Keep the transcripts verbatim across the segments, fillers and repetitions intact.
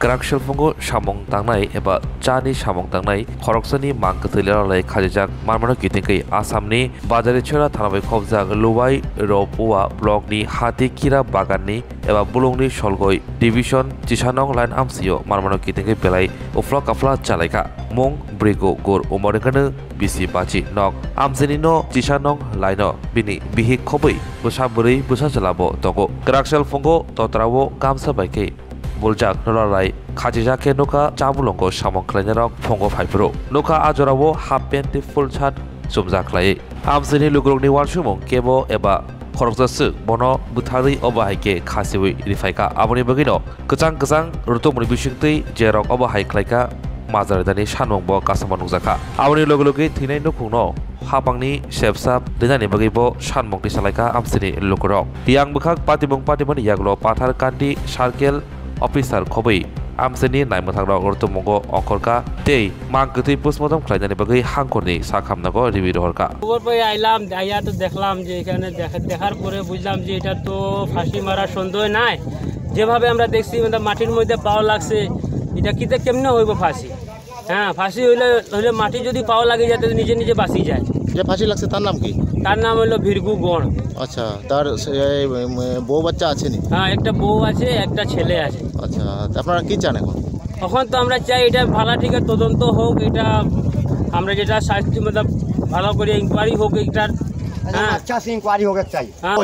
Kwrak selphongo samung tangnai eba chani samung tangnai khoroksani mang kwthwi leralai khajijak manmano kitingwi Assamni Bazari Chhara thana bai khobjak Luwai Ropuwa blockni Hati Kira baganni eba Bulungni Solgoi division Chisanong line amsio manmano kitingwi belai uphla kaphla chalaikha. Mung Brigu Gur umor wngkha bisi bachi nok. Amsini no Chisanong line-o bini bihik khobwi bwsa bwrwi bwsa chwla bo tongo. Kwrak selphongo totrao gamsa bai khe buljak nolalai khachijak khe nokha chamulongo samung khlainai rok phongo phaiphuru. Nokha a jorao half pant tei full shirt chumjak khlai. Amsini lukurokni uansukmung kebo eba khoroksa swk bono bwtharwi obo hai khe khasiwi riphaikha. Aboni bagwino kwchang kwchang rwtwkmani bisingtwi je rok obo hai khlaikha, majra ridani sanmung bo kasamo nukjakha. Aboni loge loge thwinai nukhungno hapangni sepsa rinani bagwi bo sanmung tisalaikha amsini lukurok. Yang bwkhak patimung patimani yagulo Pathar Kandi Circle Officer khobwi amsini naimwthangrok rwtwkmungo ongkhorkha tei mang kwthwi postmortem khlainani bagwi hangkhorni sak hamnago riwi rohorkha. খবর পেয়ে আইলাম, আইয়া তো দেখলাম যে এখানে দেখা, দেখার পরে বুঝলাম যে এটা তো ফাঁসি মারার সন্দেহ নাই। যেভাবে আমরা দেখছি, মানে, মাটির মধ্যে পাও লাগছে, এটা কিতে কেমনে হইব ফাঁসি? হ্যাঁ, ফাঁসি হইলে, হইলে মাটি যদি পাও লাগে যায়, তাহলে নিজে নিজে বাঁচি যায়। যে ফাঁসি লাগছে তার নাম কি? তার নাম হলো ভৃগু গণ। আচ্ছা, তার সে, এই, উম, বউ বাচ্চা আছে নি? হ্যাঁ, একটা বউ আছে, একটা ছেলে আছে। আচ্ছা, তা আপনারা কি চান এখন? এখন তো আমরা চাই এটা ভালো ঠিক তদন্ত হোক, এটা আমরা যেটা শাস্তি, মতলব, ভালো করে ইনকোয়ারি হোক এটার। হ্যাঁ। আচ্ছা, সে ইনকোয়ারি হোক চাই। হ্যাঁ।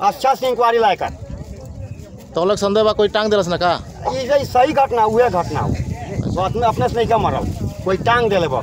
আচ্ছা, সে ইনকোয়ারি লায়ক। तो लोग संदेह बा कोई टांग देलस ना का? ये सही, सही घटना, हुए घटना हो। तो अपने, अपने से नहीं का मरल, कोई टांग देले बा।